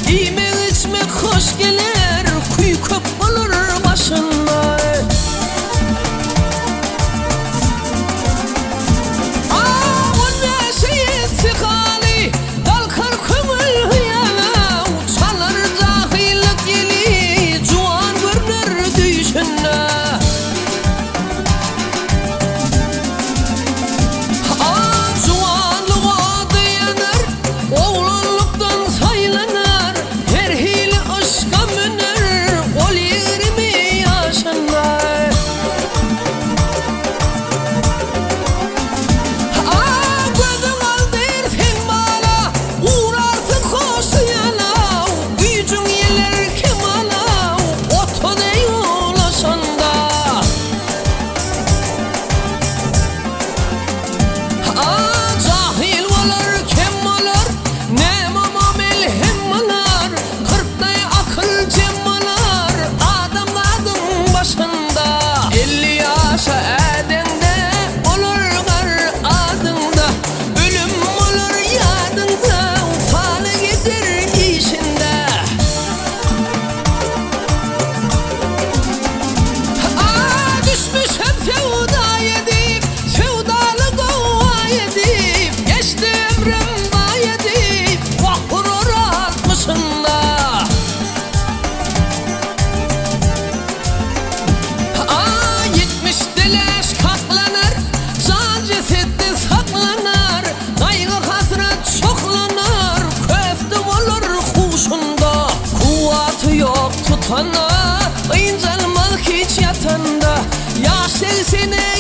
Iýmek-içmek hoş geler, küý köp bolar başynda. Ah, on bäşe ýetse haly, galkar köňül hyýala, Çalar jahyllyk ýeli, juwan görner düýşünde. Ah, juwanlyk ody ýanar, Oglanlykdan saýlanar, her hili yşka müner, ol 20 ýaşynda. Ah, gözüň aldyr sen mala, urarsyň hoş hyýala, güýjüň ýeler kemala, otuza ulaşanda. Ah, jahyl bolar, kem bolar, nämama melhem bolar, kyrkdaý akyl jem bolar, adamzadyň başynda. 50 ýaşa ädeňde bolar gar adyňda, ölüm bolar ýadyňda, pany gider işinde. Ah, düşmüşem söwda edip, söwdaly gowga edip, geçdi ömrüm baý edip, wah urar altmyşynda. Ah, ýetmişde läş kaklanar, jan jesetde saklanar, gaýgy-hasrat çoklanar, köfte bolar huşunda. Kuwwaty ýok tutana, ynjalmaz hiç ýatanda, ýaş segsene.